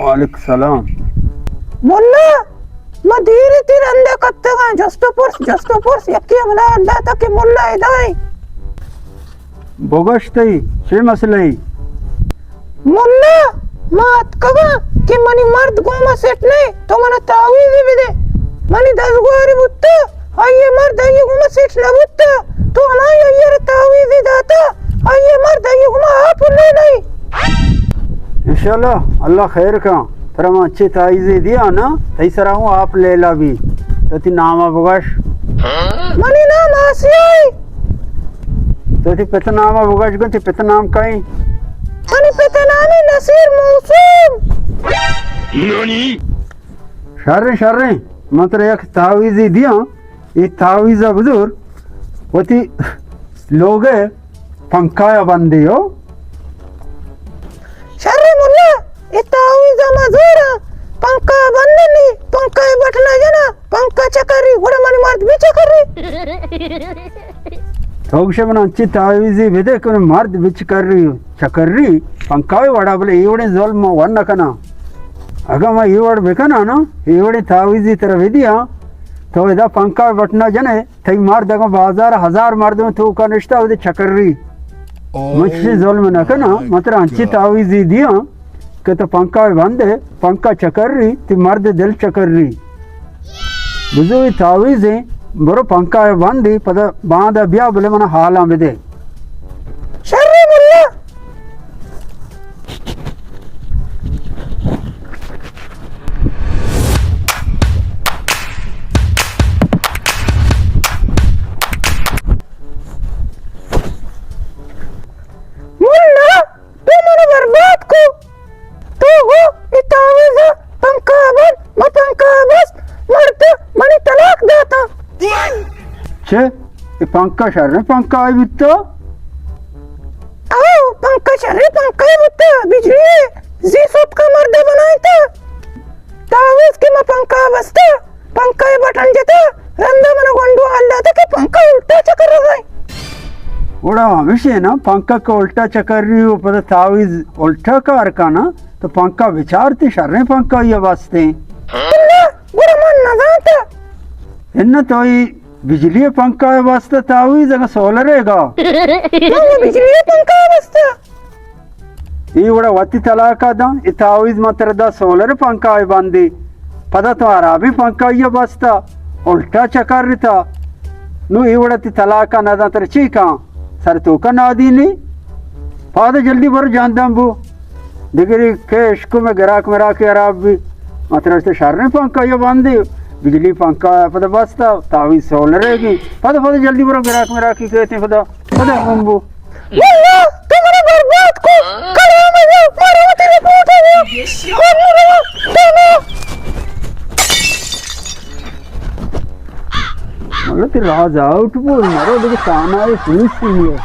وعلیکم السلام۔ ملا، ما دیر تی رندا کپتگاں، جست و پرس، جست و پرس، یکی ہملا اللہ تا کہ ملا ادائیں۔ بگوش تئی چے مسئلہ ای؟ ملا، ما اتکگاں کہ منی مرد گوما سیٹ نہ، تو منا تعویذے بدے۔ منی دزگواری بوتا، آئی مرد آئی گوما سیٹ نہ بوتا، تو ہمائی آئی را تعویذے داتا، آئی مرد آئی گوما آپ لے نہیں۔ انشاءاللہ اللہ خیر کن، ترا من چے تعویذے دیا نا، تئی سرا ہوں آپ لیلا بی۔ تو تی ناما بگوش۔ منی نام آسیہ ای۔ تو تی پت نام ء بگوش گوں، تی پت نام کئے؟ منی پت نام نصیر موسم۔ شریں، شریں، من ترا یک تعویذے دیاں، اے تعویذ ء بزور، وتی لوگ ء پنکھا ء بندے ہو۔ شریں ملا، اے تعویذ ء ما زوراں، پنکھا ء بندنی، پنکھا ء بٹن ء جناں، پنکھا چکری، گڑا منی مرد بھی چکری۔ تو گوشے من انچی تعویذے بدے کہ من مرد بچکری، چکری، پنکھا ء وڑا، بلے اے وڑیں ظلم من ون نہ کناں۔ اگاں من اے وڑ بکناں نا، اے وڑیں تعویذے ترا بدیاں، تو ادا پنکھا ء بٹن ء جنے، تئی مرد اگاں بازار ء ہزار مردم توکا نشتہ، اودے چکری۔ من چشیں ظلم نہ کناں، من ترا انچی تعویذے دیاں کہ تو پنکھا ء بندے، پنکھا چکری، تئی مرد دل چکری۔ بزو اے تعویذیں، برو پنکھا ء بندے، پدا باندا بیا، بلے منا حالاں بدے۔ شر ملا۔ ملا، تو منا برباد کو۔ تو گو اے تعویذ ء پنکھا بند، ما پنکھا بست، مرد منی طلاق داتا۔ چے؟ اے پنکھا شریں پنکھا ای بوتا؟ او، پنکھا شریں پنکھا ای بوتا، بجلی زی سوتکا مرد بنائیتا۔ تعویذ کہ ما پنکھا بستا، پنکھا ء بٹن جتا، رندا من گونڈو حال داتا کہ پنکھا الٹا چکر رہا ہے۔ گڑا ہمیشہ نا، پنکھا کہ الٹا چکر رہی ہو، پدا تعویذ الٹا کار کنا، تو پنکھا بچار تی شریں پنکھا یا بستے۔ اللہ، گڑا من نزانتا۔ ان تو ای بجلی پنکھا ء واسطہ تعویذ اگاں سولر ء گا۔ بجلی پنکھا ء واسطہ۔ اے وڑا وتی طلاق ء داں، اے تعویذ من ترا دا سولر پنکھا ء بندی۔ پدا تو ہرابیں پنکھا ء بستا، الٹا چکر رتا۔ نو اے وڑا تی طلاق ء نہ داں، ترا چی کاں؟ سر توکا نادینی۔ پادا جلدی برو جاندم بو۔ دگری کہ اشکو میں گراک مراک خراب بی۔ من ترا شریں پنکھا ء بندی۔ بجلی پنکھا پدا بستا، تعویذ سولر ء گی۔ پدا، پدا جلدی برو گراک مراکی کہتے پدا۔ پدا ہم بو۔ واللہ، تو منا برباد کو۔ کلام ہے، مارا وتی رپورٹ ہے۔ اور منا تو نہ۔ واللہ، تئی راز آؤٹ بول، مرو دیگہ تانا ہے، پولیس کے لیے۔